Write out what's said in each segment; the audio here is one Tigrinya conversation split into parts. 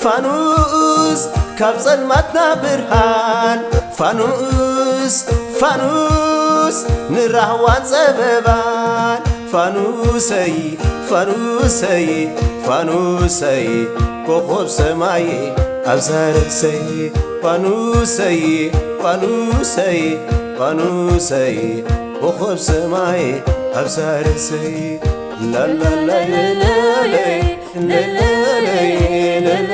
ፋኑስ ካብ ጸልማትና ብርሃን፣ ፋኑስ፣ ፋኑስ ንራህዋን ጸበባን፣ ፋኑሰይ፣ ፋኑሰይ፣ ፋኑሰይ፣ ኮኾብ ሰማይ ኣብዛ ርእሰይ፣ ፋኑሰይ፣ ፋኑሰይ፣ ፋኑሰይ፣ ኮኾብ ሰማይ ኣብዛ ርእሰይ፣ ላላላይለለይ፣ ለለለይ፣ ለለ።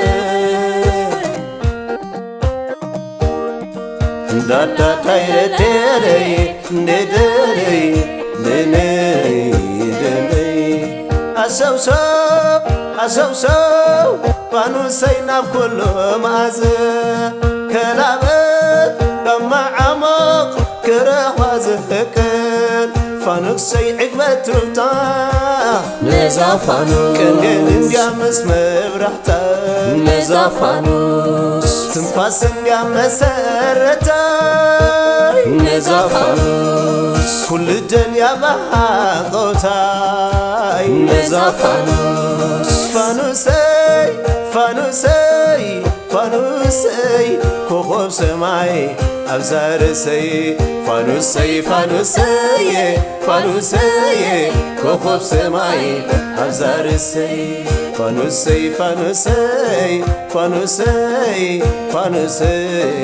ዳዳዳይረደረይ፣ ደደረይ፣ ደነይ፣ ደነይ። ኣሰውሰው፣ ኣሰውሰው፣ ፋኑሰይ ናብ ኩሉ መኣዘ። ከላበት፣ ካብ መዓሞቕ፣ ክረኽባ ዝፍቅር። ፋኑሰይ ዕግበት ትፍታ። ነዛ ፋኑስ። ቅንድል እንድያ ምስ መብራህታ። ነዛ ፋኑስ። ትንፋስ እንድያ መሰረታይ። ነዛ ፋኑስ። ኩሉ ደልያ ብሃንቀውታይ። ነዛ ፋኑስ። ፋኑሰይ፣ ፋኑሰይ፣ ፋኑሰይ፣ ኮኾብ ሰማይ ኣብዛ ርእሰይ። ፋኑሰይ፣ ፋኑሰይ፣ ፋኑሰይ፣ ኮኾብ ሰማይ ኣብዛ ርእሰይ። ፋኑሰይ፣ ፋኑሰይ፣ ፋኑሰይ፣ ፋኑሰይ፣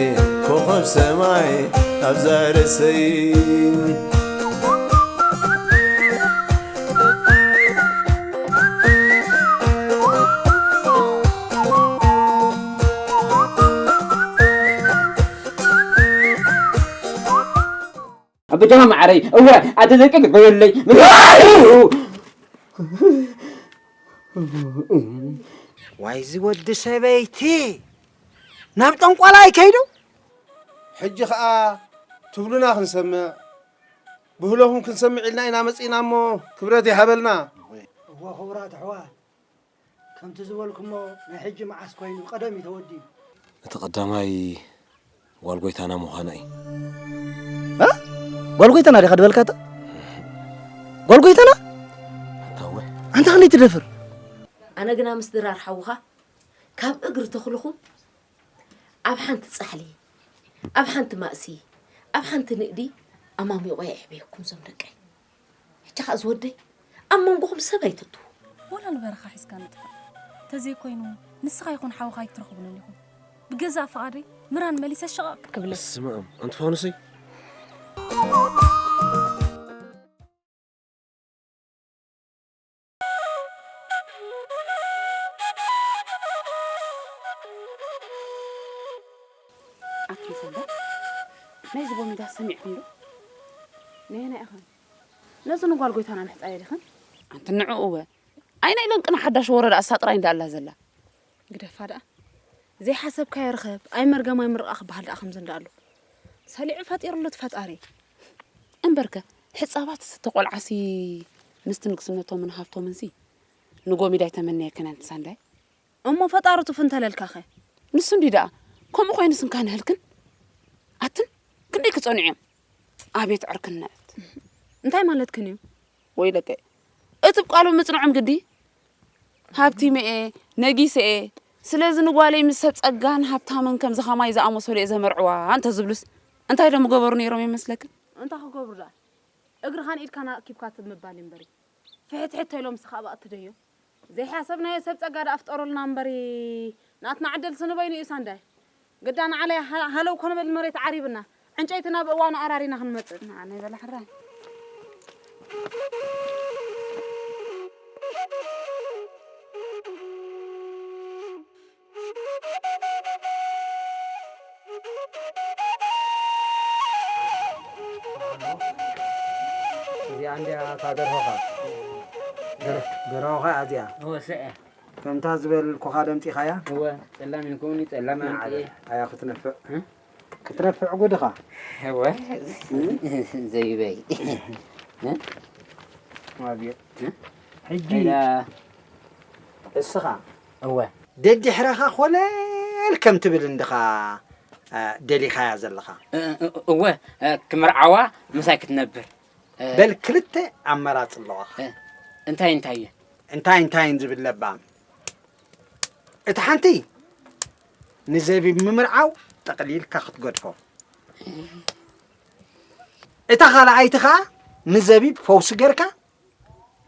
ኮኾብ ሰማይ ኣብዛ ርእሰይ። ኣበጃኻ መዓረይ፣ እወ፣ ኣደ ደቂ ክትበየለይ። ዋይ፣ እዚ ወዲ ሰበይቲ ናብ ጠንቋላ ኣይከይዱ? ሕጂ ኸኣ ትብሉና ክንሰምዕ፣ ብህሎኹም ክንሰምዕ ኢልና ኢና መጺእና እሞ፣ ክብረት ይሃበልና። እወ፣ ክቡራት ኣሕዋት፣ ከምቲ ዝበልኩሞ፣ ናይ ሕጂ መዓስ ኮይኑ፣ ቀደም እዩ ተወዲኡ። እቲ ቀዳማይ ጓል ጎይታና ምዃና እዩ። እ? ጓል ጎይታና ዲኻ ድበልካታ? ጓል ጎይታና? ኣንታ እወ። ኣንታ ክንደይ ትደፍር? ኣነ ግና ምስ ድራር ሓውኻ ካብ እግሪ ተኽልኹም ኣብ ሓንቲ ጻሕሊ፣ ኣብ ሓንቲ ማእሲ፣ ኣብ ሓንቲ ንእዲ ኣማሚቑ የዕብየኩም ዞም ደቀይ። ሕጂ ኸኣ ዝወደይ ኣብ መንጎኹም ሰብ ኣይተእትዉ። ወላ ንበረኻ ሒዝካ ንጥፋእ። ተዘይኮይኑ ንስኻ ይኹን ሓውኻ ኣይትረኽቡንን ኢኹም። ብገዛእ ፍቓደይ ምራን መሊሰ ሸቐቕ ክብለ። ስማእም፣ ኣንቲ ፋኑሰይ። ኣቱም ሰንበት፣ ናይዚ ቦሚዳ ሰሚዕኩም ዶ? ነየናይ ኢኸን? ነዚ ንጓል ጎይታና ምሕጻየ ዲኽን? ኣንቲ ንዕኡ እወ። ኣይነ ኢለን ቅነ ሓዳሽ ወረ ደኣ እሳ ጥራይ እንዳ ኣላ ዘላ። ግደፋ ደኣ። ዘይሓሰብካዮ ርኸብ፣ ኣይ መርገም ኣይ ምርቓ ክበሃል ደኣ ከምዚ እንዳ ኣሎ። ሰሊዑ ፈጢሩሉ እቲ ፈጣሪ። እምበርከ፣ ሕጻባት ዝስተ ቆልዓሲ ምስቲ ንግስነቶምን ሃብቶምንሲ ንጎሚዳ ኣይተመነየክን ኣንቲ ሳንዳይ። እሞ ፈጣሪ ትፉ እንተለልካኸ? ንሱ እንዲ ደኣ፣ ከምኡ ኮይኑስ እንካ ንህልክን? ኣትን፣ ክንደይ ክጸንዑ እዮም? ኣቤት ዕርክነት። እንታይ ማለትክን እዩ? ወይ ደቀ፣ እቲ ብቃሉ ምጽንዖም ግዲ። ሃብቲመ እየ፣ ነጊሰ እየ፣ ስለዚ ንጓለይ ምስ ሰብ ጸጋን ሃብታምን ከምዚ ኸማይ ዝኣመሰሉ እየ ዘመርዕዋ እንተ ዝብሉስ፣ እንታይ ዶ ምገበሩ ነይሮም ይመስለክን? እንታይ ክገብሩ ደኣ? እግርኻን ኢድካን ኣእኪብካ ትብ ምባል እዩ እምበሪ። ፍሕትሕት ተኢሎም ስኻ ኣባእቲ ደዮ? ዘይሓሰብናዮ ሰብ ጸጋ ደኣ ፍጠሩልና እምበሪ፣ ናትና ዕድል ስንበይኑ እዩ ሳንዳይ። ግዳ ንዓለይ ሃ-፣ ሃለው ከንብል መሬት ዓሪብና፣ ዕንጨይቲ ናብ እዋኑ ኣራሪና ክንመጽእ። ንዓና ይበላ ሕራይ። እዚኣ እንድያ እታ ደርሆኻ። ደር-፣ ደርሆኻ እያ እዚኣ። እወ፣ ስዐ። ከምታ ዝበልኩኻ ደምጺኻያ? እወ፣ ጸላም ኢልኩምኒ፣ ጸላም ንዓበ። ኣምጽኤ። ኣያ ክትነፍዕ። እ? ክትነፍዕ ጉድኻ። እወ፣ እም? ዘይበይ። እ? ኣቤት። እ? ሕጂ ቀይዳ። እስኻ እወ። ደድሕረኻ ኮለል ከም ትብል እንድኻ፣ እ፣ ደሊኻያ ዘለኻ። እ-፣ እ-፣ እወ፣ እ፣ ክምርዓዋ ምሳይ ክትነብር። እ፣ በል ክልተ ኣመራጺ ኣለዋኻ። እ፣ እንታይ እንታይ እየ? እንታይ እንታይን ዝብል ለባም። እቲ ሓንቲ ንዘቢብ ምምርዓው ጠቕሊልካ ክትገድፎ። እታ ካልኣይቲ ኸኣ ንዘቢብ ፈውሲ ጌርካ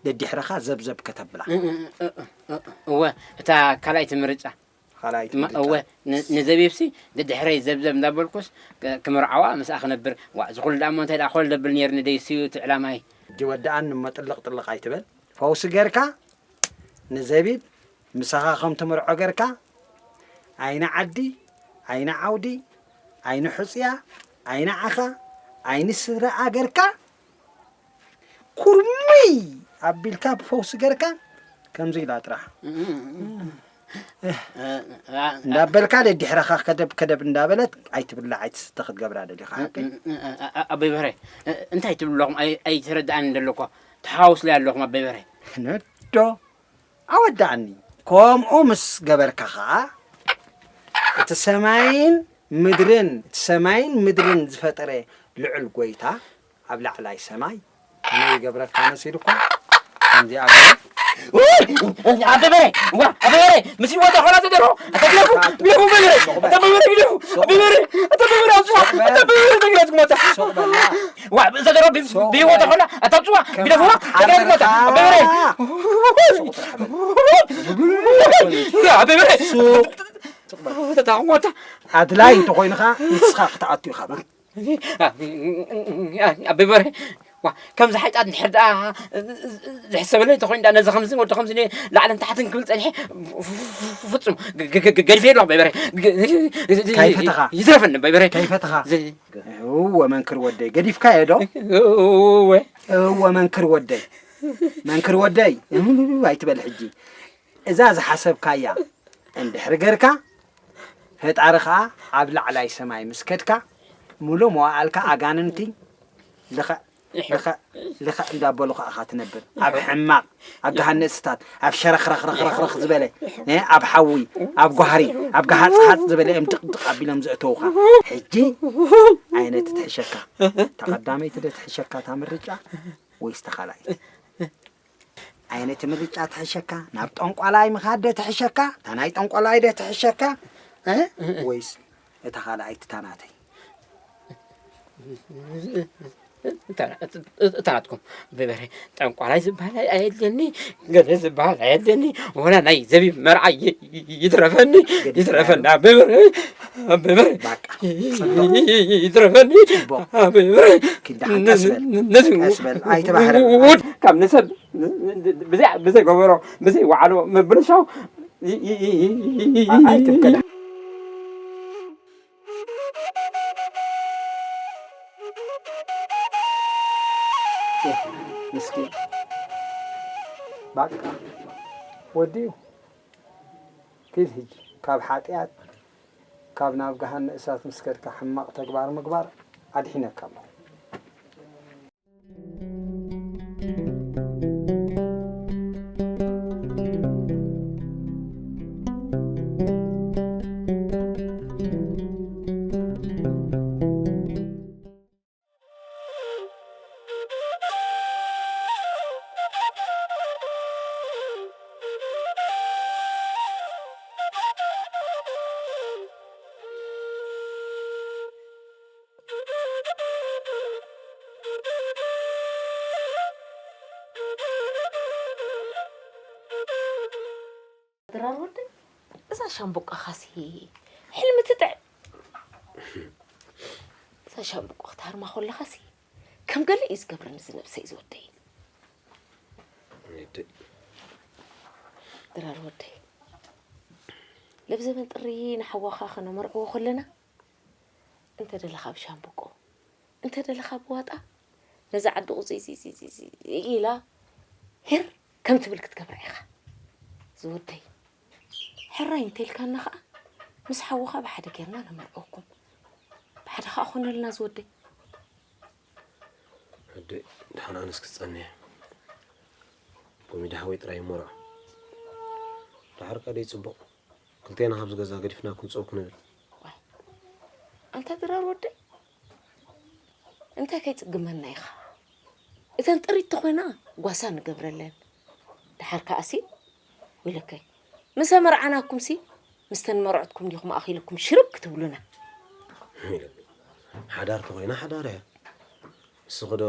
ደድሕረኻ ዘብዘብ ከተብላ። እ-፣ እ-፣ እ-፣ እ-፣ እወ፣ እታ ካልኣይቲ ምርጫ። ካልኣይቲ ማ-፣ ምርጫ። እወ፣ ን-፣ ንዘቢብሲ ደድሕረይ ዘብዘብ እንዳበልኩስ ክ-፣ ክምርዓዋ ምስኣ ክነብር። ዋ፣ እዚ ኩሉ ደኣ እሞ እንታይ ደኣ ኮል ደብል ነይርኒ ደይስዩ እቲ ዕላማይ። ሕጂ ወድኣኒ እሞ ጥልቕ ጥልቕ ኣይትበል። ፈውሲ ጌርካ ንዘቢብ ምሳኻ ከም ትምርዖ ጌርካ፣ ዓይኒ ዓዲ፣ ዓይኒ ዓውዲ፣ ዓይኒ ሕጹያ፣ ዓይኒ ዓኻ፣ ዓይኒ ስድራኣ ጌርካ፣ ኩርምይ ኣቢልካ ብፈውሲ ጌርካ፣ ከምዚ ኢላ ጥራሕ። እ-፣ እ-፣ እ-፣ እ-፣ እ-፣ እ-፣ እንዳበልካ ደድሕረኻ ከደብ ከደብ እንዳበለት ኣይትብላዕ ኣይትስተ ክትገብራ ደሊኻ ሓቀይ? እ-፣ እ-፣ እ-፣ እ-፣ ኣቦይ በርሀ፣ እ-፣ እንታይ ትብሉ ኣለኹም? ኣይ-፣ ኣይተረድኣንን ዘሎ እኮ። ተሓዋውስለይ ኣለኹም ኣቦይ በርሀ። ነዶ ኣወዳእኒ። ከምኡ ምስ ገበርካ ኸኣ፣ እቲ ሰማይን ምድርን፣ እቲ ሰማይን ምድርን ዝፈጠረ ልዑል ጐይታ ኣብ ላዕላይ ሰማይ ከመይ ይገብረካ መሲሉካ? ከምዚኣ ገይሩ። ውይ! ኣበበረ! ዋ! ኣበበረ! ምስ ህይወት ኣኾላ ተደርሆ! ኣታ ግደፉ! ግደፉ ኣበበረ! ኣታ ኣበበረ ግደፉ! ኣበበረ! ኣታ ኣበበረ ኣውፅዋ! ኣታ ኣበበረ ተግዳት ክመታ! ሱቕ በላ! ዋ! እዛ ደርሆ ብ-፣ ሱቕ ብህይወት በል! ኣኾላ! ኣታ ኣውፅዋ! ከም ግደፉዋ! ተግዳት ክመታ! ሓርካ! ኣበበረ! ሱቕ ጥራሕ በል! ኣበበረ! ሱቕ! ሱቕ በል! ተታኽሞታ! ኣድላይ እንተኾይኑ ኸዓ ንስኻ ክትኣቱ ኢኻ በል! ኣበይ በርሀ? ዋ፣ ከምዚ ሓይጣት እንድሕር ደኣ ዝሕሰበለይ እንተኾይኑ ደኣ ነዚ ከምዚ ወዲ ከምዚ ነ-፣ ላዕልን ታሕትን ክብል ጸኒሐ ፍጹም ገ-፣ ገ-፣ ገ-፣ ገዲፈ ኣለኹ ኣበይ በርሀ። ገ-፣ ከይፈተኻ። ይትረፈኒ ኣበይ በርሀ። ከይፈተኻ። ዘ- እወ መንክር ወደይ፣ ገዲፍካዮ ዶ? እወ። እወ መንክር ወደይ። መንክር ወደይ፣ እም ኣይትበል ሕጂ። እዛ ዝሓሰብካያ እንድሕሪ ገርካ፣ ፈጣሪ ኸኣ ኣብ ላዕላይ ሰማይ ምስ ከድካ፣ ምሉእ መዋእልካ ኣጋንንቲ ልኽዕ፣ ልኽዕ፣ ልኽዕ እንዳበሉኻ ኢኻ ትነብር። ኣብ ሕማቕ፣ ኣብ ገሃነም እሳት፣ ኣብ ሸረኽረኽረኽረኽ ዝበለ፣ እ፣ ኣብ ሓዊ፣ ኣብ ጓህሪ፣ ኣብ ገሃጽ ሃጽ ዝበለ እዮም ድቕድቕ ኣቢሎም ዘእተዉኻ። ሕጂ ኣየነይቲ ትሕሸካ? እታ ቀዳመይቲ ዶ ትሕሸካ እታ ምርጫ ወይስ እታ ካልኣይቲ? ኣየነይቲ ምርጫ ትሕሸካ? ናብ ጠንቋላይ ምኻድ ዶ ትሕሸካ? እታ ናይ ጠንቋላይ ዶ ትሕሸካ? እ? ወይስ እታ ካልኣይቲ እታ ናተይ? እታ፣ እታ ናትኩም። ኣበይ በርሀ፣ ጠንቋላይ ዝበሃል ኣየድልየኒ፣ ገለ ዝበሃል ኣየድልየኒ፣ ወላ ናይ ዘቢብ መርዓ ይ-፣ ይ-፣ ይትረፈኒ፣ ገዲፍና ይትረፈኒ፣ ዶ? ኣበይ በርሀ፣ ኣበይ በርሀ። ባቃ፣ ጽቡቕ። ይትረፈኒ፣ ጽቡቕ። ኣበይ በርሀ። ኪዳ፣ ቀስ በል፣ ነዚ ቀስ በል፣ ኣይተባህረ። ውድ ካብ ንሰብ ብዘይ፣ ብዘይ ገበሮ፣ ብዘይ ዋዕሎ ምብልሻው ይ-፣ ይ-፣ ይ-፣ ይ-፣ ይ-፣ ይ-፣ ይ-፣ ይ-፣ ኣይትብከላ። ምስኪን። ባቃ፣ ወዲኡ። ኪድ ሕጂ፣ ካብ ሓጢኣት፣ ካብ ናብ ገሃነ እሳት ምስ ከድካ ሕማቕ ተግባር ምግባር ኣድሒነካ ኣለኹ። ድራር ወደይ፣ እዛ ሻምቦቆኻሲ ሕልሚ ትጥዕም። እዛ ሻምቦቆ ክትሃርማ ከለኻሲ ከም ገለ እዩ ዝገብረኒ እዚ ነብሰይ ዝወደይ። እደ-፣ ድራር ወደይ፣ ለብ ዘበን ጥሪ ንሓዋኻ ከነመርዕዎ ከለና፣ እንተ ደለኻ ብሻምብቆ፣ እንተ ደለኻ ብዋጣ፣ ነዛ ዓዲ ቁጽይ ኢላ ሄር ከም ትብል ክትገብራ ኢኻ ዝወደይ። ሕራይ እንተ ኢልካና ኸኣ፣ ምስ ሓውኻ ብሓደ ጌርና ነመርዕወኩም። ብሓደ ኸኣ ኾነልና ዝወደይ። ኣደ፣ ደሓን ኣነስ ክጸንሕ። ኮሚዳ ሓወይ ጥራይ ይመርዖ። ደሓር ከኣ ደይጽቡቕ። ክልቴና ካብዚ ገዛ ገዲፍና ክንጸው ክንብል። ዋይ፣ ኣንታ ድራር ወደይ፣ እንታይ ከይጽግመና ኢኻ? እተን ጥሪት ተኾይና ጓሳ ንገብረለን። ደሓር ከኣሲ፣ ወይለከይ፣ ምስ ኣመርዓናኩምሲ፣ ምስተን መርዑትኩም ዲኹም ኣኺልኩም ሽርብ ክትብሉና? ሓዳር ተኾይና ሓዳር እያ። ንስኺ ዶ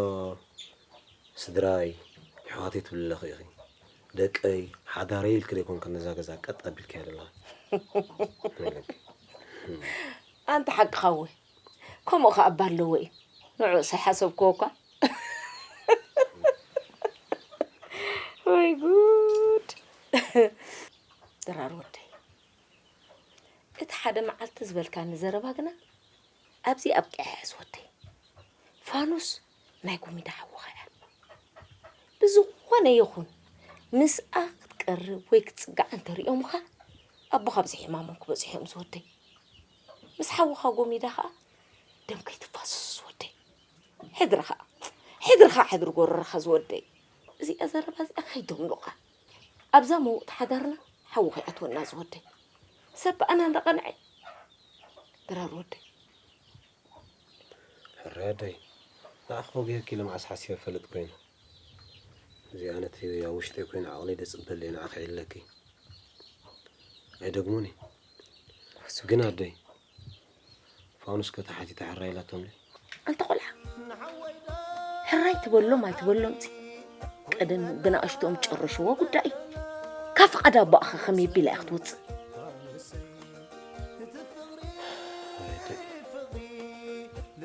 ስድራይ ኣሕዋተይ ትብሊ ኣለኺ ኢኺ። ደቀይ ሓዳረይ ኢልኪ ደይኮንክን ነዛ ገዛ ቀጥ ኣቢልክያ ዘለኺ። ኣንታ ሓቅኻ እወ። ከምኡ ኸኣ እባ ኣለዎ እዩ። ንዕኡስ ኣይሓሰብክዎ እኳ። ወይ ጉድ። ድራር ወደይ። እቲ ሓደ መዓልቲ ዝበልካኒ ዘረባ ግና ኣብዚ ኣብቂዐ ሕዝ ወደይ። ፋኑስ ናይ ጎሚዳ ሓውኻ እያ። ብዝኾነ ይኹን ምስኣ ክትቀርብ ወይ ክትጽጋዕ እንተሪኦምኻ ኣቦኻ ኣብዚ ሕማሞም ክበጽሑ እዮም ዝወደይ። ምስ ሓውኻ ጎሚዳ ኸኣ ደም ከይትፋስሱ ዝወደይ። ሕድርኻ ሕድርኻ ሕድሪ ጎረርኻ ዝወደይ። እዚኣ ዘረባ እዚኣ ከይደምሉኻ ኣብዛ መውቕቲ ሓዳርና ሓዊ ከይኣትወና ዝወደይ። ሰብ ብኣና እንዳቐንዐ ድራር ወደይ። ሕራይ ኣደይ፣ ንዓኺ ከጉህየኪ ኢለ መዓስ ሓሲበ ፈልጥ ኮይነ። እዚኣ ነቲ ኣብ ውሽጠይ ኮይኑ ዓቕለይ ደጽበለይ ንዓኺ ዕለኪ። ኣይደግሙን እዩ። ግን ኣደይ፣ ፋኑስ ከ ተሓቲታ ሕራይ ኢላቶም ድዩ? ኣንታ ቆልዓ፣ ሕራይ ትበሎም ኣይትበሎምሲ፣ ቀደም ብንኣሽትኦም ጨርሽዎ ጉዳይ። ካብ ፍቓድ ኣቦኣኸ ከመይ ቢላ እያ ክትወጽእ? ኣደይ፣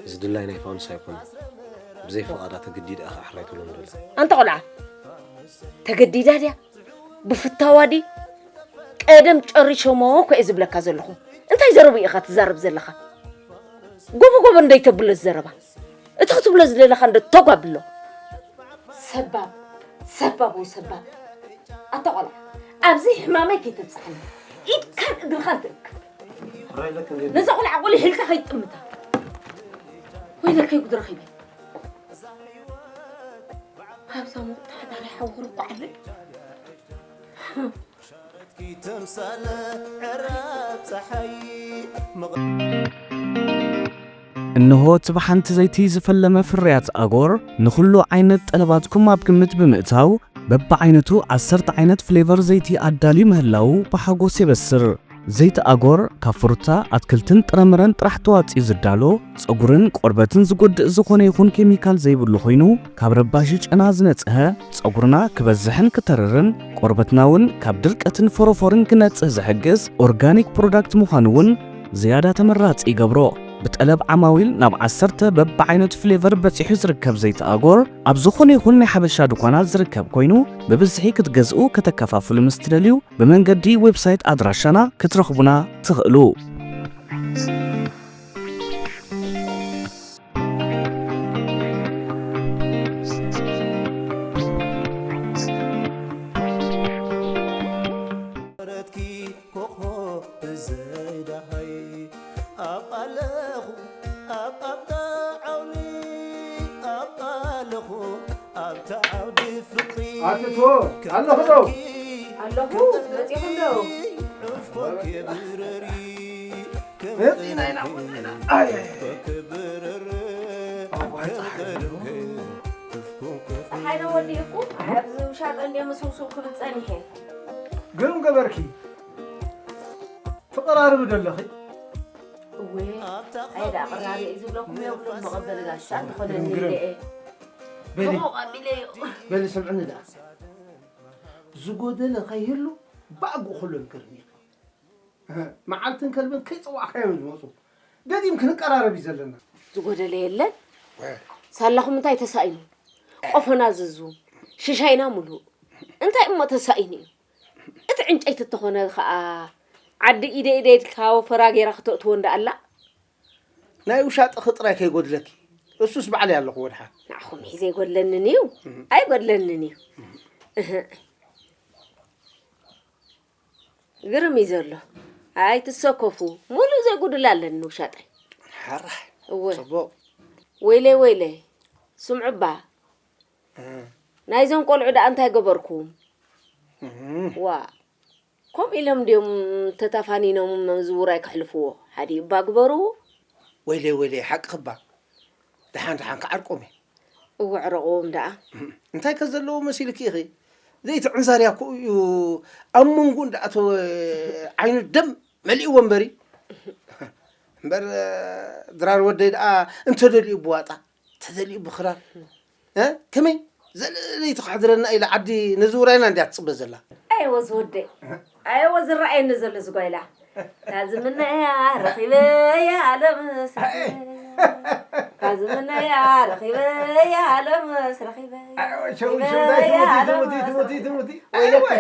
እዚ ድላይ ናይ ፋኑስ ኣይኮነን። ብዘይ ፍቓዳ ተገዲዳ እያ ከኣ ሕራይ ትብሎም ደላ። ኣንታ ቆልዓ፣ ተገዲዳ ድያ? ብፍታዋ ድዩ? ቀደም ጨሪሾሞ እኮ እየ ዝብለካ ዘለኹ። እንታይ ዘረቡ ኢኻ ትዛረብ ዘለኻ? ጎቦ ጎቦ እንደይተብሎ ዝዘረባ። እቲ ክትብሎ ዝደለኻ እንዶ ተጓብሎ። ሰባብ፣ ሰባብ ወይ ሰባብ። ኣታ ቆልዓ፣ ኣብዚ ሕማመይ ከይተብጽሓኒ። ኢድካን እግርኻን ትእክብ። ሕራይ ኢለኪ እንዴ? ነዛ ቆልዓ ቆሊሕ ኢልካ ከይትጥምታ። ወይለከይ ጉድ ረኺበ። ኣብዛ ሙቕቲ ሓዳር ሓዊ ክርቋዓለይ። ተምሳለ ዕራብ ፀሓይ። እንሆ እቲ ብሓንቲ ዘይቲ ዝፈለመ ፍርያት ኣጎር ንኹሉ ዓይነት ጠለባትኩም ኣብ ግምት ብምእታው በብዓይነቱ ዓሰርተ ዓይነት ፍሌቨር ዘይቲ ኣዳልዩ ምህላዉ ብሓጎስ የበስር። ዘይቲ ኣጎር ካብ ፍሩታ፣ ኣትክልትን ጥረምረን ጥራሕ ተዋፅዩ ዝዳሎ፣ ፀጉርን ቆርበትን ዝጎድእ ዝኾነ ይኹን ኬሚካል ዘይብሉ ኮይኑ ካብ ረባሺ ጨና ዝነፅሀ፣ ፀጉርና ክበዝሕን ክተርርን ቆርበትና እውን ካብ ድርቀትን ፎሮፎርን ክነፅህ ዝሕግዝ ኦርጋኒክ ፕሮዳክት ምዃኑ እውን ዝያዳ ተመራፂ ይገብሮ። ብጠለብ ዓማዊል ናብ ዓሰርተ በብዓይነቱ ፍሌቨር በፂሑ ዝርከብ ዘይቲ ኣጎር ኣብ ዝኾነ ይኹን ናይ ሓበሻ ድኳናት ዝርከብ ኮይኑ ብብዝሒ ክትገዝኡ ከተከፋፍሉ ምስ ትደልዩ ብመንገዲ ዌብሳይት ኣድራሻና ክትረኽቡና ትኽእሉ። በረትኪ ኮኾብ ብዘይዳሃይ ኣብ ኣለኹ ኣብ ኣብታ ዓውዲ ኣብ ኣለኹ ኣብታ ዓውዲ ፍቕሪ ኣትቶ ኣለኹ ዶ ኣለኹ መጺኹም ዶ ዕፍኮ ክብረሪ መጺና ኢና መጺና ኣይ ክብረሪ ፀሓይ ዶ ወዲእኩ ኣብዚ ውሻጠ እንደ ምስውስው ክብል ጸኒሐ ግርም ገበርኪ ትቐራርቢ ደለኺ እወ ኣየ ደኣ ቅራሪ እዩ ዝብለኩም የብሉን መቐበሊ ጋሻ ዝኾነኒ ኢለ እየ በሊ ሕቑቕ ኣቢለዮ በሊ ስምዕኒ ደኣ ዝጎደለ ከይህሉ ብኣግኡ ኩሎ ንገርኒ መዓልትን ከልብን ከይፀዋዕካዮም ዝመፁ ደጊም ክንቀራረብ እዩ ዘለና ዝጎደለ የለን ሳላኹም እንታይ ተሳኢኑ ቆፎና ዝዙ ሽሻይና ሙሉእ እንታይ እሞ ተሳኢኑ እዩ እቲ ዕንጨይቲ እተኾነ ከዓ ዓዲ ኢደ ኢደ ኢልካ ወፈራ ገይራ ክተእትዎ እንዳ ኣላ ናይ ውሻጥኺ ጥራይ ከይጎድለኪ እሱስ ባዕለይ ኣለኹ ወድሓ ንዓኹም እዩ ዘይጎድለንን እዩ ኣይጎድለንን እዩ እህ ግርም እዩ ዘሎ ኣይትሰከፉ ሙሉእ ዘይጉድል ኣለኒ ውሻጠይ ሓራሕ እወ ፅቡቕ ወይለይ ወይለይ ስምዑባ ናይዞም ቆልዑ ደኣ እንታይ ገበርኩም እህ ዋ ከምኡ ኢሎም ድዮም ተታፋኒኖም ዝውራይ ከሕልፍዎ ሓዲ እባ ግበሩ ወይለይ ወይለይ ሓቅኺ እባ ደሓን ደሓን ክዓርቆም እዩ እወ ዕረቕዎም ደኣ እንታይ ከ ዘለዎ መሲልኪ ኢኺ ዘይቲ ዕንዛርያ እኮ እዩ ኣብ መንጎ እንዳኣተወ ዓይኑ ደም መሊእዎ እምበሪ። እምበር ድራር ወደይ ደኣ እንተደልዩ ብዋጣ፣ እንተደልዩ ብኽራር፣ እ? ከመይ ዘለለይቲ ክሕድረና ኢላ ዓዲ ነዚ ውራይና እንድያ ትጽበ ዘላ። ኣየወ ዝወደይ፣ ኣየወ ዝረኣየኒ ዘሎ ዝጓይላ። ታዝምነያ ረኺበያ ዓለም ስርሐይ። ታዝምነያ ረኺበያ ዓለም ስረኺበያ። ኣየወ ሸው ሸው ታይ ትሙቲ ትሙቲ ትሙቲ ትሙቲ። ወይለከ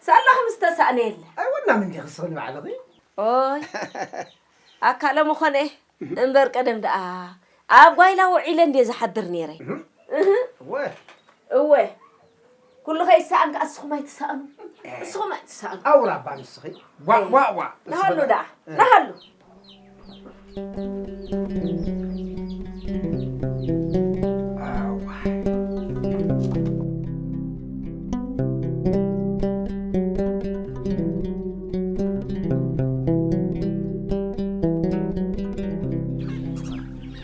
ሳላኹም ዝተሳእነ የለ። ኣይወና ምን ዲኽስኽን ባዕልኺ። ኦይ ኣካለ ምኾነ እምበር ቀደም ደኣ ኣብ ጓይላ ውዒለ እንድየ ዝሓድር ነይረ። እህ። እወ። እወ። ኩሉ ከይሰኣን ከኣ እስኹም ኣይትሰኣኑ። እስኹም ኣይትሰኣኑ። ኣውራ እባ ንስኺ። ዋ፣ ዋ፣ ዋ። ንሃሉ ደኣ። ንሃሉ።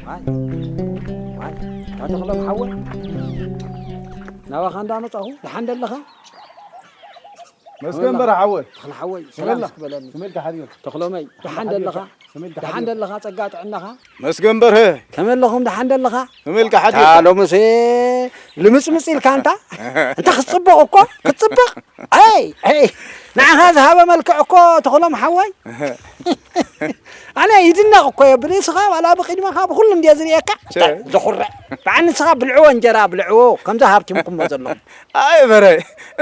ዋይ፣ ዋይ፣ ኣታ ተኽሎም ሓወይ፣ ናባኻ እንዳመጻኹ፣ ደሓን ደለኻ? መስገን በረ ሓወይ። ተኽለ ሓወይ፣ ሰላም ተመላ። እስኪ በለኒ። ተመልካ ሓቢር። ተኽሎመይ፣ ደሓን ሓቢር። ደለኻ? ተመልካ ደሓን ሓቢር። ደለኻ? ጸጋ ጥዕናኻ? መስገን በርሀ። ከመይ ኣለኹም? ደሓን ደለኻ? ተመልካ ሓቢር። ኣታ ሎምሴ ልምጽምጽ ኢልካ ኣንታ? እንተ ክትጽብቕ እኮ፣ ክትጽብቕ። ኣይ፣ ኣይ፣ ንዓኻ ዝሃበ መልክዕ እኮ ተኽሎም ሓወይ። ኣነ ይድነቕ እኮ የብል። ንስኻ ዋላ ብቕድመኻ ብኹሉ እንድየ ዝርእየካ። ቸ። እንታይ ዘኹርዕ። ብዓል ንስኻ ብልዕዎ እንጀራ ብልዕዎ፣ ከምዛ ሃብቲምኩሞ ዘለኹም። ኣይ በረ፣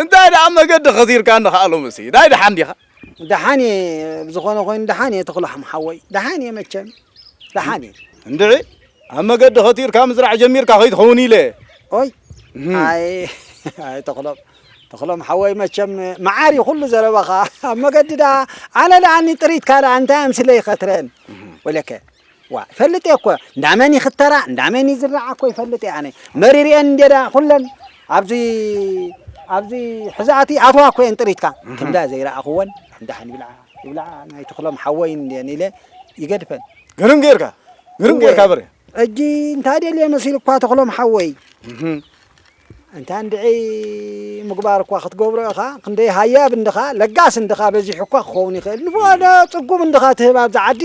እንታይ ደኣ መገዲ ኸሲርካ እንድኻ ሎምሲ? ናይ ደሓን ዲኻ? ደሓን እየ፣ ብዝኾነ ኮይኑ ደሓን እየ ተኽሎም ሓወይ። ደሓን እየ መቸም። ደሓን እየ። እንድዒ፣ ኣብ መገዲ ኸቲርካ ምዝራዕ ጀሚርካ ከይትኸውን ኢለ። ኦይ፣ እህ። ኣይ፣ ኣይ፣ ተኽሎም፣ ተኽሎም ሓወይ፣ መቸም መዓር እዩ ኩሉ ዘረባኻ። ኣብ መገዲ ደኣ፣ ኣነ ደኣ እኒ ጥሪትካ ደኣ እንታይ ኣምስለ ይኸትረን? እህ። ወለከ፣ ዋ፣ ይፈልጥ እየ እኮ፣ እንዳመን ይኽተራ፣ እንዳመን ይዝራዓ እኮ ይፈልጥ እየ ኣነ። መሪርየን እንድየ ደኣ ኩለን፣ ኣብዚ፣ ኣብዚ ሕዛእቲ ኣትዋ እኮ እየን ጥሪትካ። እህ። ክንዳ ዘይረኣኽወን፣ እንዳሕን ይብልዓ፣ ይብልዓ፣ ናይ ተኽሎም ሓወይ እንድየን ኢለ ይገድፈን። ግርም ጌርካ፣ ግርም እወ። ጌርካ በሬ። ሕጂ እንታይ ደልየ መሲሉ እኳ ተኽሎም ሓወይ? እህ። እንታ እንድዒ ምግባር እኳ ክትገብሮ ኢኻ፣ ክንደይ ሃያብ እንድኻ፣ ለጋስ እንድኻ በዚሑ እኳ ክኸውን ይኽእል። ንፍቐዶ ጽጉም እንድኻ ትህብ ኣብዚ ዓዲ።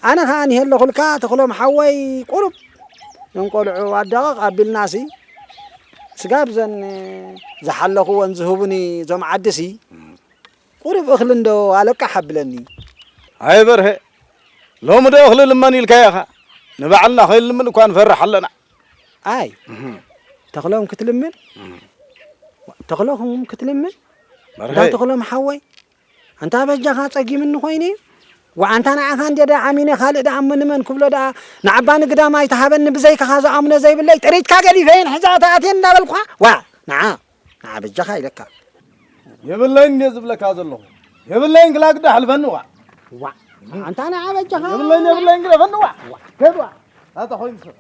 ኣነ ኸኣ እኒሀ ኣለኹልካ ተኽሎም ሓወይ፣ ቁሩብ እንቆልዑ ኣዳቕቕ ኣቢልናሲ፣ ስጋብ ዘን ዝሓለኽወን ዝህቡኒ እዞም ዓድሲ፣ ቁሩብ እኽሊ እንዶ ኣለቃሕ ኣብለኒ። ኣይ በርሀ፣ ሎሚ ዶ እኽሊ ልመን ኢልካዮ ኢኻ? ንባዕልና ከይንልምን እኳ ንፈርሕ ኣለና። ኣይ፣ እህ። ተኽሎም ክትልምን? እህ። ተኽሎም ክትልምን? በርሀ። እንዳ ተኽሎም ሓወይ፣ ኣንታ በጃኻ ጸጊምኒ ኮይነ፣ ወኣንታ ንዓኻ እንድየ ደኣ ኣሚነ፣ ካልእ ደኣ እሞ ንመን ክብሎ ደኣ፣ ንዓባ ንግዳማይ ተሃበኒ፣ ብዘይካኻ ዝኣምኖ ዘይብለይ፣ ጥሪትካ ገዲፈየን ሕዛ ተኣትየን እንዳበልኩኻ፣ ዋ፣ ንዓ፣ ንዓ በጃኻ ኢለካ። የብለይን እንድየ ዝብለካ ዘለኹ። የብለይን ክላግዳ ሕልፈኒ ዋ። ዋ፣ ኣንታ ንዓ በጃኻ። የብለይን፣ የብለይን ግደፈኒ ዋ። ዋ። ከድ ዋ። ኣታ ኮይኑ ሰብ።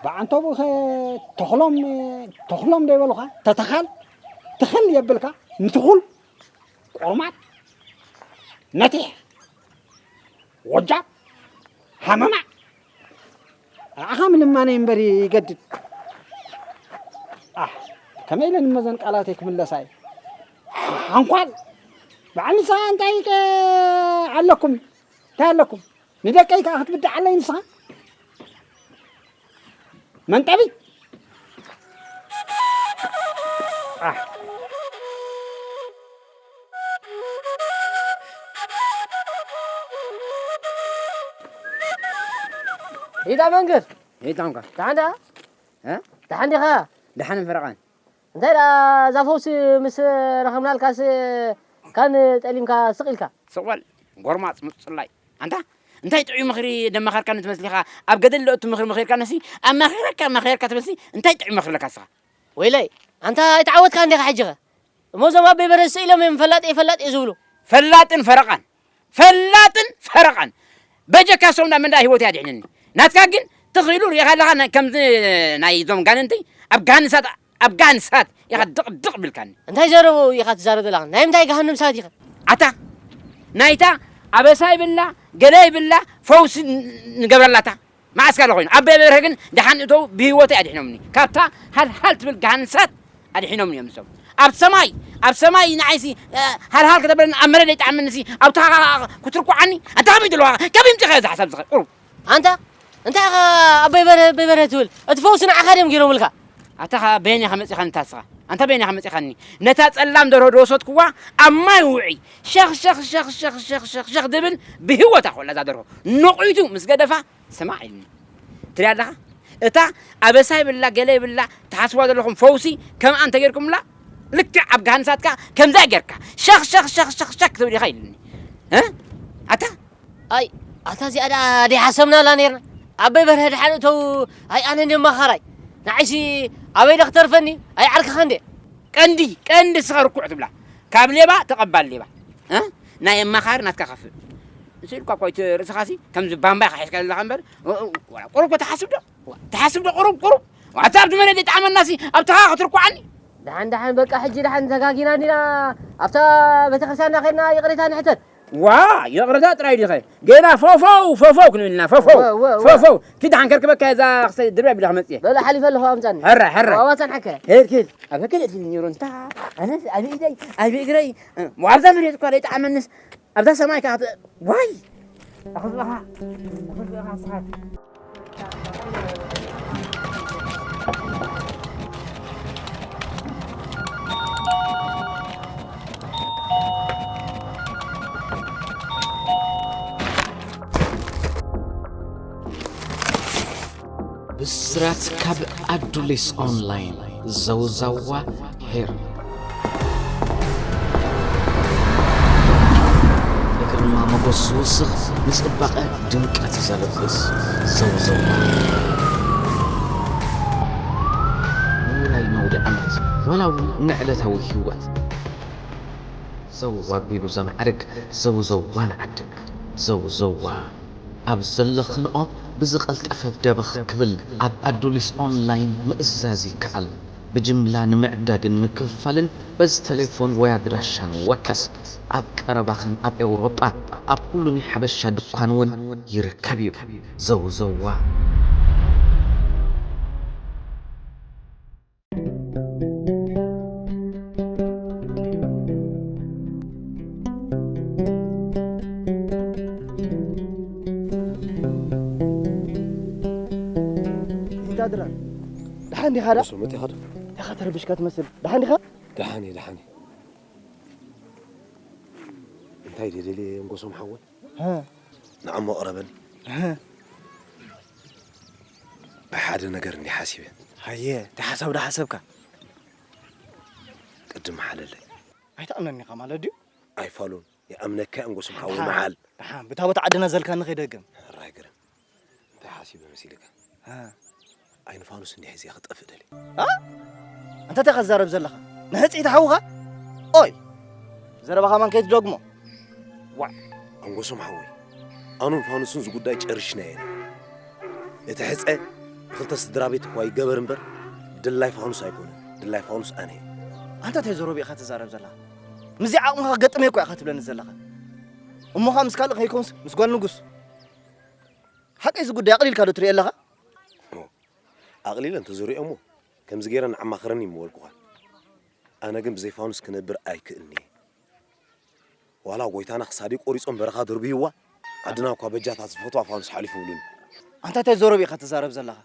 ብዓንተቡኸ ተኽሎም፣ ተኽሎም ዶ ይበሉኻ? ተተኻል? ትኽል የብልካ? ንትኹል? ቆርማጥ? ነቲሕ? ወጃብ? ሃመማ? ንዓኻ ምልማነይ እምበር ይገድድ። ኣሕ፣ ከመይ ኢለ ንመዘን ቃላተይ ክምለሳ እየ? ሓንኳል! በዓል ንስኻ እንታይ ከ ኣለኩም? እንታይ ኣለኩም? ንደቀይ ከኣ ክትብድዓለይ ንስኻ? መንጠቢ! ኣሕ። ይዳ መንግር። ይታንካ። ደሓን ደኣ? እ? ደሓን ዲኻ? ደሓን ፈረቓን። እንታይ ደኣ እዛ ፈውሲ ምስ ረኸብናልካስ ካን ጠሊምካ ስቕ ኢልካ? ስቕ በል፣ ጎርማጽ ምጽላይ። ኣንታ፣ እንታይ ጥዑይ ምኽሪ ደመኸርካኒ ትመስል ኢኻ? ኣብ ገደል ዶ እቱ ምኽሪ ምኺርካንሲ፣ ኣማኺረካ፣ ኣማኺረካ ትመስሊ፣ እንታይ ጥዑይ ምኽሪ ኣለካ ንስኻ? ወይለይ፣ ኣንታ ኣይተዓወትካን ዲኻ ሕጂኸ? እሞ እዞም ኣቦይ በረስ ስኢሎም እዮም ፈላጥ እየ፣ ፈላጥ እየ ዝብሉ። ፈላጥን ፈረቓን፣ ፈላጥን ፈረቓን። በጀካ ሰው እንዳ መንዳ ህይወት ያድሕንኒ። ናትካ ግን ትኽኢሉ ርኢኻ ኣለኻ፣ ናይ፣ ከምዚ ናይ እዞም ጋንንቲ ኣብ ጋንሳት፣ ኣብ ጋንሳት ኢኻ ድቕ ድቕ ብልካኒ። እንታይ ዘረቡ ኢኻ ትዛረብ ዘለኻ? ናይ ምንታይ ገሃነም እሳት ኢኻ? ኣታ፣ ናይታ ኣበሳ ይብላ፣ ገለ ይብላ፣ ፈውሲ ን-፣ ንገብረላታ። መዓስ ካለ ኮይኑ፣ ኣቦይ በርሀ ግን ደሓን እተው ብህይወተይ ኣድሒኖምኒ። ካብታ ሃልሃል ትብል ገሃንሳት ኣድሒኖምኒ እዮም ንሶም። ኣብ ሰማይ ኣብ ሰማይ ንዓይሲ ሃልሃል ከተበለኒ ኣብ መሬት ዘይጠዓመንሲ ኣብታ ክትርኩዓኒ ኣንታ ከመይ ዘለዋ ከመይ ምፅኻ እዚ ሓሳብ ዝኸ ቁሩብ ኣንታ እንታይ ኢኻ ኣቦይ በርሀ ኣቦይ በርሀ ትብል እቲ ፈውሲ ንዓኻ ድዮም ገይሮምልካ ኣታ ኸ በየን ኢኻ መፂኻኒ ታስኻ ኣንታ በየን ኢኻ መፂኻኒ ነታ ፀላም ደርሆ ዝወሰድክዋ ኣብ ማይ ውዒ ሸኽ ሸኽ ሸኽ ሸኽ ሸኽ ሸኽ ሸኽ ድብል ብህይወታ ኮላ እዛ ደርሆ ነቑይቱ ምስ ገደፋ ስማዕ ኢልኒ ትሪኣ ኣለኻ እታ ኣበሳ ይብላ ገለ ይብላ ትሓስዋ ዘለኹም ፈውሲ ከምኣ እንተጌርኩምላ ልክዕ ኣብ ጋህንሳትካ ከምዛ ጌርካ ሸኽ ሸኽ ሸኽ ሸኽ ሸኽ ትብል ኢኻ ኢልኒ ኣታ ኣይ ኣታ እዚኣ ደኣ ደይሓሰብናላ ነርና ኣበይ በርሀ ድሓን እተው ኣይ ኣነ እንደ ማኻራይ ንዓይሲ ኣበይ ዶ ክተርፈኒ ኣይ ዓርክኻ እንደ ቀንዲ ቀንዲ ስኻ ርኩዕ ትብላ ካብ ሌባ ተቐባል ሌባ ናይ ኣማኻሪ ናትካ ከፍእ ስኢልኳ እኳ እቲ ርእስኻሲ ከምዚ ባምባይ ሒዝካ ዘለኻ እምበር ቁሩብ እኮ ትሓስብ ዶ ትሓስብ ዶ ቁሩብ ቁሩብ ዋታ ኣብቲ መሬት ዘይጠዓመናሲ ኣብቲ ኸዓ ክትርኩዓኒ ደሓን ደሓን በቃ ሕጂ ደሓን ተጋጊና እንዲና ኣብታ ቤተክርስትያንና ከድና ይቕሬታ ንሕተት ዋ ይቕሬታ ጥራይ ዲኸ ገና ፎፎው ፎፎው ክንብልና ፎፎው ፎፎው ኪድ ደሓን ከርክበካ እዛ ክሰይ ድርብያ ቢላ ክመፅእ በለ ሓሊፈ ኣለኹ ኣምፃኒ ሕረ ሕረ ዋዋ ፀንሐከ ሄድ ኪድ ኣብ ከከል እቲ ኒሮ እንታ ኣነ ኣብ ኢደይ ኣብ እግረይ ኣብዛ መሬት እኳ ዘይጠዓመንስ ኣብዛ ሰማይ ከዓ ዋይ ኣኽዝበኻ ኣኽዝበኻ ስሓት ብስራት ካብ ኣዱሊስ ኦንላይን ዘውዘዋ ሄር ንግርማ ሞጎስ ዝውስኽ ንጽባቐ ድምቀት ዘልብስ ዘውዘዋ ንውራይ ነውዲ ዓመት ዋላ እውን ንዕለታዊ ህይወት ዘውዋ ቢሉ ዘማዕርግ ዘውዘዋ ንዓድግ ዘውዘዋ ኣብ ዘለኽንኦ ብዝቐልጠፈ ደበኽ ክብል ኣብ ኣዱሊስ ኦንላይን ምእዛዝ ይከኣል። ብጅምላ ንምዕዳግን ምክፍፋልን በዚ ተሌፎን ወይ ኣድራሻ ንወከስ። ኣብ ቀረባኽን ኣብ ኤውሮጳ ኣብ ኩሉ ናይ ሓበሻ ድኳን እውን ይርከብ እዩ። ዘውዘዋ። እንዳ ድራር፣ ደሓን ዲኻ? ዳ? ሶመት ኢኻ ዶ? ኢኻ ተረቢሽካ ትመስል። ደሓን ዲኻ? ደሓን እየ፣ ደሓን እየ። እንታይ ደደልየ እንጎሶም ሓወይ? ሀ። ንዓሞ ቅረበኒ። ሀ። ብሓደ ነገር እንዲ ሓሲበ። ሃየ፣ እንታይ ሓሳብ ዶ ሓሰብካ? ቅድም ሓለለይ። ኣይትኣምነኒ ኢኻ ማለት ድዩ? ኣይፋሉን። ይኣምነካ እንጎሶም ሓወይ ደሓን፣ መዓል። ደሓን፣ ብታ ቦታ ዓድና ዘልካኒ ከይደግም። ሕራይ ግርም። እንታይ ሓሲበ መሲልካ? ሀ። ኣይንፋኑስ እንዲሕ እዚኣ ክጠፍእ ደልየ። አ? ኣንታ እንታይ ከዛረብ ዘለኻ? ንህፅኢት ሓውኻ? ኦይ! ዘረባኻ ማን ከይትደግሞ። ዋዕ! ኣንጎሶም ሓወይ፣ ኣኑን ፋኑስን ዝጉዳይ ጨርሽናዮ ኢና። እቲ ሕፀ ብኽልተ ስድራ ቤት እኳ ይገበር እምበር፣ ድላይ ፋኑስ ኣይኮነን። ድላይ ፋኑስ ኣነ እየ። ኣንታ እንታይ ዘረባ ኢኻ ትዛረብ ዘለኻ? ምስዚ ዓቕምኻ ክገጥም እየ እኮ ኢኻ ትብለኒ ዘለኻ። እሞኻ ምስ ካልእ ከይኮንስ ምስ ጓል ንጉስ። ሓቀይ እዚ ጉዳይ ኣቕሊልካ ዶ ትሪኦ ኣለኻ? ኣቕሊለ እንተዝሪኦ እሞ ከምዚ ገይረ ንዓማኽረኒ ምበልኩኻን። ኣነ ግን ብዘይ ፋኑስ ክነብር ኣይክእልን እየ። ዋላ ጎይታና ክሳደይ ቆሪጾም በረኻ ደርብይዋ ዓድና እኳ በጃ እታ ዝፈትዋ ፋኑስ ሓሊፉ ብሉኒ። ኣንታ እንታይ ዘረባ ኢኻ ትዛረብ ዘለኻ?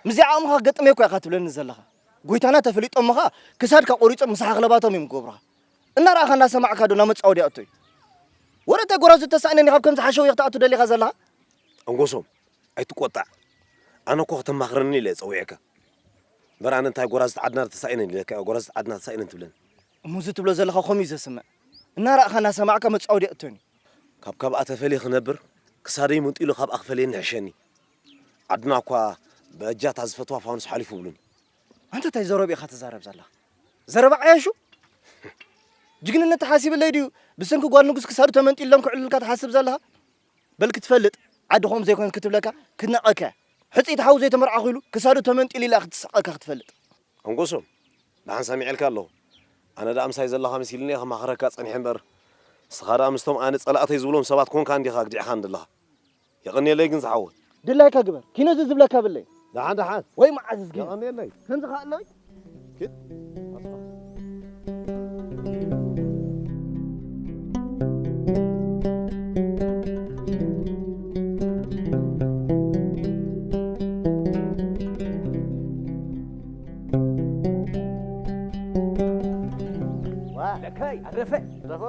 ምስዚ ዓቕምኻ ክገጥም እየ እኮ ኢኻ ትብለኒ ዘለኻ። ጎይታና ተፈሊጦም ኸኣ ክሳድካ ቆሪጾም ምሳኻ ክለባቶም እዮም ክገብሩኻ። እናረኣኻ እናሰማዕካ ዶ ናብ መጻወድያ እቶ እዩ? ወረ እንታይ ጎራዙ ተሳእነኒ ካብ ከምዚ ሓሸውየ ክትኣቱ ደሊኻ ዘለኻ? ኣንጎሶም ኣይትቆጣዕ። ኣነ እኮ ከተማኽረኒ ኢለ እየ ጸዊዐካ። እምበር ኣነ እንታይ ጎራዙት ዓድና ተሳኢነን ኢለካ እየ፣ ጎራዙት ዓድና ተሳኢነን ትብለኒ። እሞ እዚ ትብሎ ዘለኻ ከምኡ እዩ ዘስምዕ። እናረኣኻ እናሰማዕካ መጻወድያ እቶኒ። ካብ ካብኣ ተፈልየ ክነብር ክሳደይ መንጢሉ ካብኣ ክፈልየኒ ይሕሸኒ። ዓድና እኳ በእጃ እታ ዝፈትዋ ፋኑስ ሓሊፉ ብሉኒ። ኣንታ እንታይ ዘረባ ኢኻ ትዛረብ ዘለኻ? ዘረባ ዓያሹ? ጅግንነት ተሓሲብለይ ድዩ? ብሰንኪ ጓል ንጉስ ክሳዱ ተመንጢሎም ክዕልልካ ትሓስብ ዘለኻ? በል ክትፈልጥ ዓዲ ከምኡ ዘይኮነት ክትብለካ ክትነቐካ እያ። ሕፅይቲ ሓው ዘይተመርዓኹ ኢሉ ክሳዱ ተመንጢሉ ኢላ ክትስቐካ ክትፈልጥ። ኣንጎሶም፣ ደሓን ሰሚዐልካ ኣለኹ። ኣነ ደኣ ምሳይ ዘለኻ መሲልኒ እየ ከማኽረካ ጸኒሐ እምበር፣ ንስኻ ደኣ ምስቶም ኣነ ጸላእተይ ዝብሎም ሰባት ኮንካ እንዲኻ ግዲዕኻኒ ዘለኻ። የቐንየለይ ግን ዝሓወይ። ድላይካ ግበር። ኪኖ እዚ ዝብለካ ብለይ። ደሓን ደሓን። ወይ መዓዝ ዝግነ። የቐንየለይ። ከምዚ ከኣ ኣለይ። ኪድ። ለካይ ኣረፈ። ኣረፈ።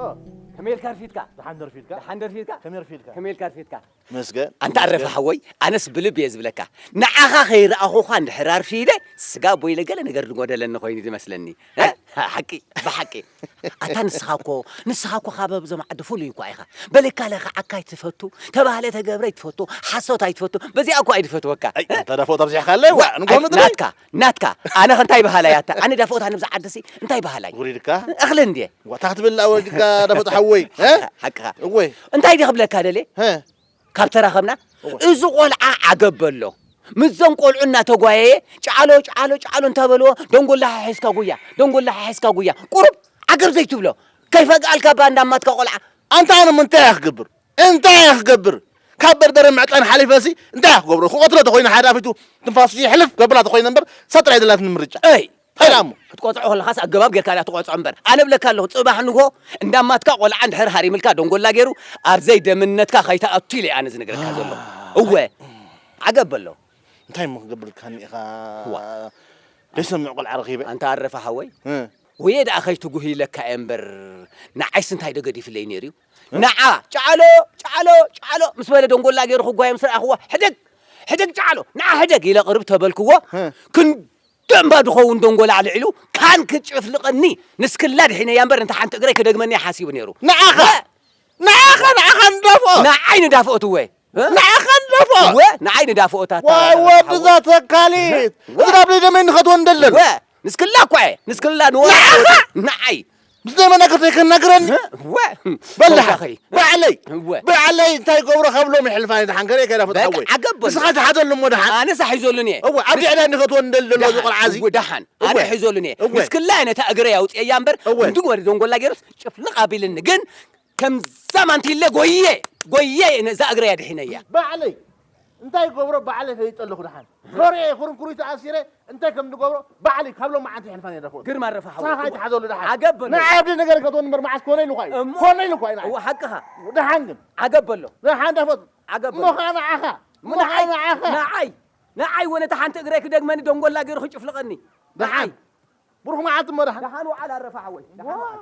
ከመይ ኢልካ ኣርፊድካ? ደሓን ደርፊድካ? ደሓን ደርፊድካ? ከመይ ኣርፊድካ? ከመይ ኢልካ ኣርፊድካ? መስገን። ኣንታ ኣረፈ ሓወይ፣ ኣነስ ብልብ እየ ዝብለካ። ንዓኻ ከይረኣኹኻ እንድሕር ኣርፊደ፣ ስጋ ኣቦ ኢለ ገለ ነገር ዝጎደለኒ ኮይኑ ዝመስለኒ። እ? ሓቂ፣ ብሓቂ። ኣታ ንስኻ እኮ፣ ንስኻ እኮ ካብ ኣብዞም ዓዲ ፍሉይ እኳ ኢኻ። በለካ ለኻ ዓካይ ትፈቱ፣ ተባህለ ተገብረ ትፈቱ፣ ሓሶት ኣይትፈቱ። በዚኣ እኮ ኣይድፈትወካ። ኣይ፣ እ? ኣንታ ዳፎት ኣብዚሕካ ኣለይ፣ ዋ፣ ዋ፣ ንጎኑ ኣይ፣ ጥራይ። ናትካ፣ ናትካ። ኣነ ኸ እንታይ በሃላይ ኣታ? ኣነ ዳፎት ኣነ ብዛ ዓድሲ እንታይ በሃላይ? ውሪድካ? እኽሊ እንድየ። ዋ፣ ታኽትብል ወሪድካ ዳፎት ሓወይ፣ እ? ሓቅኻ። እወ። እንታይ ድየ ክብለካ ደልየ? እ? ካብ ተራኸብና፣ እወ። እዚ ቆልዓ ዓገብ በሎ። ምስዞም ቆልዑ እናተጓየየ፣ ጫሎ፣ ጫሎ፣ ጫሎ እንታበልዎ፣ ደንጎላ ሓሒዝካ ጉያ፣ ደንጎላ ሓሒዝካ ጉያ። ቁሩብ ዓገብ ዘይትብሎ። ከይፈግኣልካ እባ እንዳማትካ ቆልዓ። ኣንታ ኣነ ም-፣ እንታይ እየ ክገብር? እንታይ እየ ክገብር? ካብ በርበረ ምዕጣን ሓሊፈሲ እንታይ እየ ክገብሮ? ክቐትሎ ተኾይነ ሓደ ኣፊቱ ትንፋሱ ይሕልፍ፣ ገብላ ተኾይነ እምበር፣ እሳ ጥራይ ደላትኒ ምርጫ። እይ! እንታይ ደኣ እሞ? ክትቆጽዖ ከለኻስ ኣገባብ ጌርካ ዳ ትቆጽዖ እምበር። ኣነ እብለካ ኣለኹ፣ ጽባሕ ንግሆ እንዳማትካ ቆልዓ እንድሕር ሃሪምልካ ደንጎላ ገይሩ፣ ኣብ ዘይደምነትካ ከይትኣቱ ኢለ ኣነ ዝነግረካ ዘለኹ። እወ፣ ዓገብ በሎ። እንታይ እሞ ክገብርልካ እኒኢኻ? ዋ። ደይሰምዕ ቆልዓ ረኺበ። ኣንታ ኣረፈ ሓወይ። እ። ወየ ደኣ ከይትጉህ ኢለካ እየ እምበር፣ ንዓይስ እንታይ ዶ ገዲፍለይ ነይሩ እዩ? እ? ንዓ፣ ጫዕሎ፣ ጫዕሎ፣ ጫዕሎ ምስ በለ ደንጎላ ገይሩ ክጓየ ምስ ረኣኽዎ፣ ሕደግ፣ ሕደግ ጫዕሎ፣ ንዓ ሕደግ ኢለ ቅርብ ተበልክዎ፣ እ። ክንደምባ ድኸውን ደንጎላ ኣልዒሉ፣ ካን ክጭፍልቐኒ፣ ንስክላ ድሒነያ እምበር፣ እንተ ሓንቲ እግረይ ክደግመኒ ሓሲቡ ነይሩ። ንዓኻ? እ? ንዓኻ፣ ንዓኻ ንዳፍኦ። ንዓይ ንዳፍኦት እወ። እ? ንዓኻ ንዳፍኦ። እወ፣ ንዓይ ንዳፍኦት ኣታ ዋይ፣ ወዲ ሓወይ። እዛ ተካሊት። እወ። እዚ ናብ ደይ ደመይ ንኸትወ እንደለን። እወ፣ ንስክላ እኳ እየ። ንስክላ ንወ-፣ ንዓኻ? ንዓይ። ምስ ደይ መናገር ዘይከናግረኒ። እ? እወ። በላሕ። ተወሳኺ። ባዕለይ። እወ። ባዕለይ እንታይ ገብሮ ካብ ሎም ይሕልፋ እየ ደሓን ከርእየካ ኢላ በቃ፣ ፈትሓወይ። ዓገብ በሎ። ንስኻ ትሓዘሉ እሞ ደሓን። ኣነስ ኣሒዞሉን እየ። እወ፣ ኣብ ንስ-፣ ልዕሊ ንኸትወ እንደለን እዚ ደሓን። ቆልዓ እዚ። እወ፣ ደሓን። ኣነ ደሓን። ሒዞሉን እየ። እወ። ንስክላ እየ ነታ እግረ ያውፅየያ እምበር፣ እወ። እንዲ ወደ ደንጎላ ገይሩስ ጭፍልቕ ኣቢልኒ። ግን ከምዛ ማንቲለ ጎየ፣ ጎየ ነዛ እግረይ ኣድሒነያ። ባዕለይ እንታይ ገብሮ ባዕለይ ፈሊጠ ኣለኹ። ደሓን ኮርየ ኩርንኩሪት ኣሲረ እንታይ ከም ዝገብሮ ባዕለይ ካብ ሎማዓንቲ ይሕልፋን እየ ዳፎት። ግርማ ረፋ ሓወይ። ሳኻ ኣይትሓዘሉ ደሓን። ዓገብ በሎ። ንዓይ ኣብዚ ነገር ከትወን እምበር መዓስ ኮነ ኢሉ ኳ እዩ። እሞ ኮነ ኢሉ ኳ እዩ ንዓይ። እወ፣ ሓቅኻ። ደሓን ግን። ዓገብ በሎ። ደሓን ዳፎት። ዓገብ እሞ በሎ። ኸዓ ንዓኻ። እሞ ንዓይ፣ ንዓኻ። ንዓይ፣ ንዓይ ወነታ ሓንቲ እግረይ ክደግመኒ ደንጎላ ገይሩ ክጭፍልቐኒ። ደሓን። ንዓይ። ብሩኽ መዓልቲ እሞ ደሓን። ደሓን ውዓል ኣረፋ ሓወይ። ደሓን ውዓል።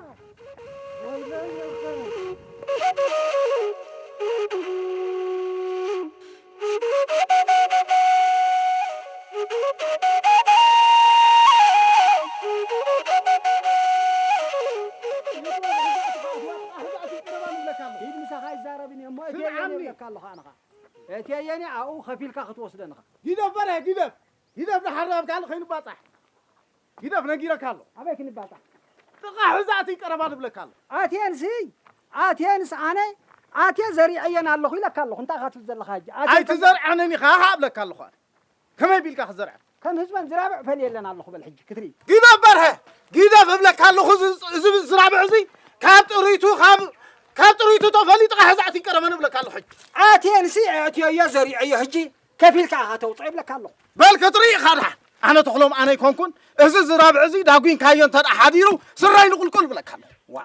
ሂድ ምሳኻ ኣይዛረብን እየ እሞ እትየ እብለካ ኣለኹ ኣነኻ። እትየኒ ኣብኡ ከፊልካ ክትወስደንኻ። ጊደፍ በርሀ፣ ጊደፍ። ጊደፍ ንሓራብ ካልእ ከይንባጻሕ። ጊደፍ ነጊረካ ኣሎ። ኣበይ ክንባጻሕ? ጥቓ ሕዛእቲ ቀረባ ንብለካ ኣሎ። ኣትየንሲ፣ ኣትየንስ ኣነ፣ ኣትየ ዘሪዐየን ኣለኹ ኢለካ ኣለኹ። እንታይ ኢኻ ትብል ዘለኻ ሕጂ? ኣትየ ኣይትዘርዐንን ኢኻ፣ ሃ እብለካ ኣለኹ ኣነ። ከመይ ቢልካ ክዘርዐ? ከም ህዝበን ዝራብዕ ፈልየለን ኣለኹ በል ሕጂ ክትርኢ። ጊደፍ በርሀ፣ ጊደፍ እብለካ ኣለኹ። እዚ፣ እዚ ዝራብዕ እዚ ካብ ጥሪቱ፣ ካብ፣ ካብ ጥሪቱ ተፈሊጥካ ሕዛእቲ ቀረባ ንብለካ ኣለኹ ሕጂ። ኣትየንሲ፣ ኣትየዮ ዘሪዐዮ ሕጂ። ከፊልካ ኢኻ ተውፅኦ ይብለካ ኣለኹ። በል ክትርኢ ኢኻ ደሓን። ኣነ ተኽሎም ኣነ ኣይኮንኩን። እዚ ዝራብዕ እዚ ዳጒንካዮ እንተ ደኣ ሓዲሩ ስራይ ንቁልቁል ይብለካ ኣለኹ። ዋ፣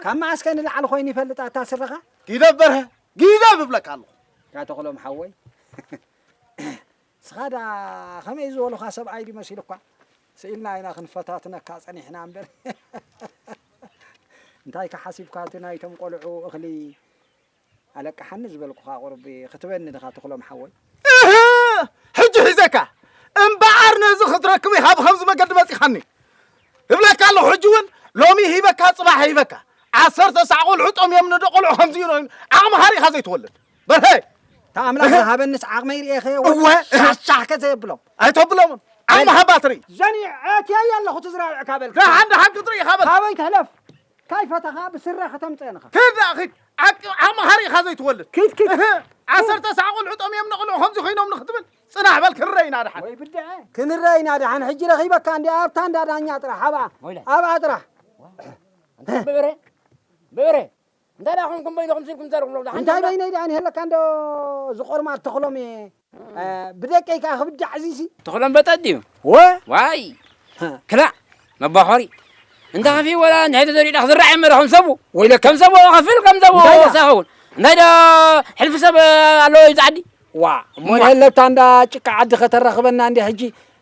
ካብ መዓስ ከ ንላዕሊ ኮይኑ ይፈልጥ ኣታ ስረኻ? ጊደፍ በርሀ፣ ጊደፍ እብለካ ኣለኹ። ያ ተኽሎም ሓወይ፣ ንስኻ ደኣ ከመይ ዝበሉኻ ሰብኣይ ድዩ መሲሉኳ? ስኢልና ኢና ክንፈታትነካ ጸኒሕና እምበር። እንታይ ከ ሓሲብካ እቲ ናይቶም ቆልዑ እኽሊ ኣለቅሓኒ ዝበልኩኻ ቁሩብ ክትበኒ ድኻ ተኽሎም ሓወይ? እህ! ሕጂ ሒዘካ እምበኣር ነዚ ክትረክብ ኢኻ ብኸምዚ መገዲ መጺኻኒ። እብለካ ኣለኹ ሕጂ እውን ሎሚ ሂበካ ጽባሕ ሂበካ። ዓሰርተ ሳዕ ቆልዑ ጠምዮም ንዶ ቆልዑ ከምዚ እዩ ዓቕሚ ሃሪኻ ዘይትወልድ። በርሀ! እታ ኣምላኽ እህ! ዝሃበንስ ዓቕመይ ርእየ ኸየ እወ! ሻሻሕ ከ ዘየብሎም። ኣይተብሎምን። ዓቕሚ ሃባ ትርኢ። ዘኒ ኣትየዮ ኣለኹ ትዝራብዕካ በልካ። ደሓን ደሓን ክትርኢ ኢኻ በል። ካበይ ትሕለፍ? ካይ ፈተኻ ብስረ ከተምጽአን ኢኻ። ኪድ ደኣ ኪድ። ዓቅ-፣ ዓቕሚ ሃሪኻ ዘይትወልድ። ኪድ ኪድ። እህ፣ ዓሰርተ ሳዕ ቆልዑ ጠምዮም ንቆልዑ ከምዚ ኮይኖም ንክትብል ጽናሕ በል ክንረኣ ኢና ደሓን። ወይ ብድዐ። ክንረኣ ኢና ደሓን። ሕጂ ረኺበካ እንዲ ኣብታ እንዳ ዳኛ ጥራሕ ኣብኣ። ወይለ። ኣብኣ ጥራሕ። ኣንታ በበረ፣ በበረ። እንታይ ደኣ ኾንኩም በይንኹም ስልኩም ዘርኩም ደሓን እንታይ ደኣ? በይነይ ደኣ ንሄለካ እንዶ ዝቆርማ ተኽሎም እየ። እ፣ ብደቀይ ከኣ ክብዳዕ እዚሲ። ተኽሎም በጠጥ ድዩ? ወ? ዋይ። ክላእ መባኾሪ። እንተ ኸፊ ወላ እንድሕር ተዘሪኡ ዳ ክዝራዕ እየ እምበር ከም ሰቡ። ወይለካ። ከም ሰቡ ከፍል ከም ሰቡ እንታይ ደኣ? ሳኸውን። እንታይ ደኣ ሕልፊ ሰብ ኣሎ እዩ ዓዲ? ዋ፣ እሞ እሞ። ንሄለብታ እንዳ ጭቃ ዓዲ ከተራኽበና እንዲ ሕጂ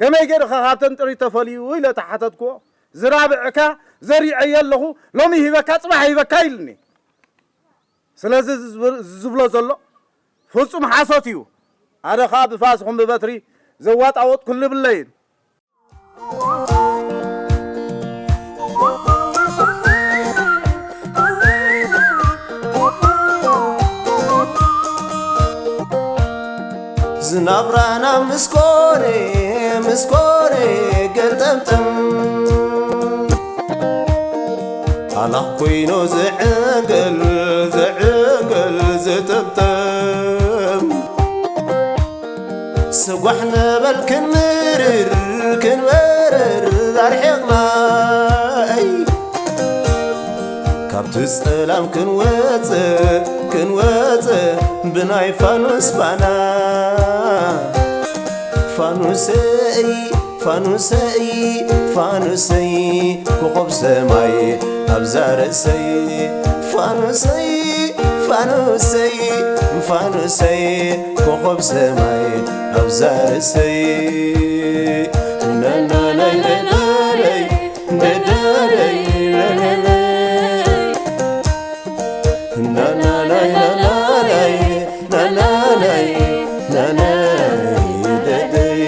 ከመይ ገይርካ ካብተን ጥሪት ተፈልዩ ኢለ ተሓተትክዎ። ዝራብዕካ ዘሪዐዮ ኣለኹ፣ ሎሚ ሂበካ ጽባሕ ሂበካ ኢሉኒ። ስለዚ እዚ ዝብ-፣ ዝብሎ ዘሎ ፍጹም ሓሶት እዩ። ኣነ ኸኣ ብፋስ ይኹን ብበትሪ ዘዋጣወጥኩሉ የብለይን። ዝናብራና ምስ ኮነ፣ ምስ ኮነ ገልጠምጠም፣ ኣላኽ ኮይኑ ዝዕንገል፣ ዝዕንገል ዝጥምጥም። ስጓሕ ነበል ክንምርር፣ ክንበርር ኣርሒቕና፣ ኣይ፣ ካብቲ ጸላም ክንወጽእ፣ ክንወጽእ ብናይ ፋኑስ ባና። ፋኑሰይ፣ ፋኑሰይ፣ ፋኑሰይ፣ ኮኾብ ሰማይ ኣብዛ ርእሰይ። ፋኑሰይ፣ ፋኑሰይ፣ ፋኑሰይ፣ ኮኾብ ሰማይ ኣብዛ ርእሰይ። ናናናይ ደደረይ፣ ደደረይ፣ ለለለይ። ናናናይ፣ ናናናይ፣ ናናናይ፣ ናናይ ደደይ።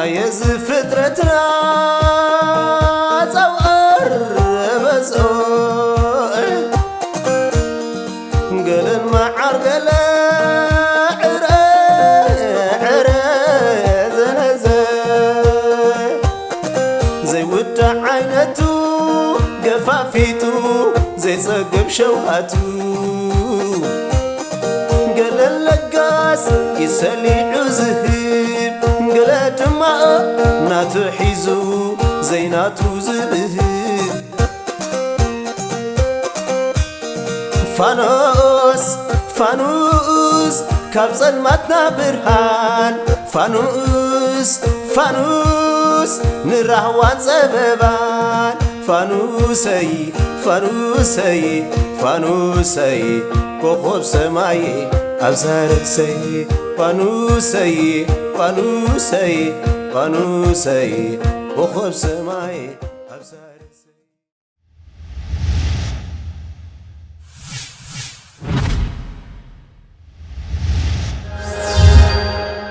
ኣየ እዚ ፍጥረትና ጸውዕር በዝኦ፣ ገለን መዓር ገለ ዕረ፣ ዕረ ዘነዘ፣ ዘይውዳእ ዓይነቱ ገፋፊጡ ዘይጸግብ ሸውሃቱ፣ ገለ ለጋስ ይሰሊዑ ዝህብ፣ ገለ ድማ ናቱ ሒዙ ዘይናቱ ዝብህግ። ፋኖስ፣ ፋኑስ፣ ካብ ጸልማትና ብርሃን፣ ፋኑስ፣ ፋኑስ፣ ንራህዋን ጸበባን። ፋኑሰይ፣ ፋኑሰይ፣ ፋኑሰይ፣ ኮኾብ ሰማይ ኣብዛ ርእሰይ። ፋኑሰይ፣ ፋኑሰይ፣ ፋኑሰይ፣ ኮኾብ ሰማይ ኣብዛ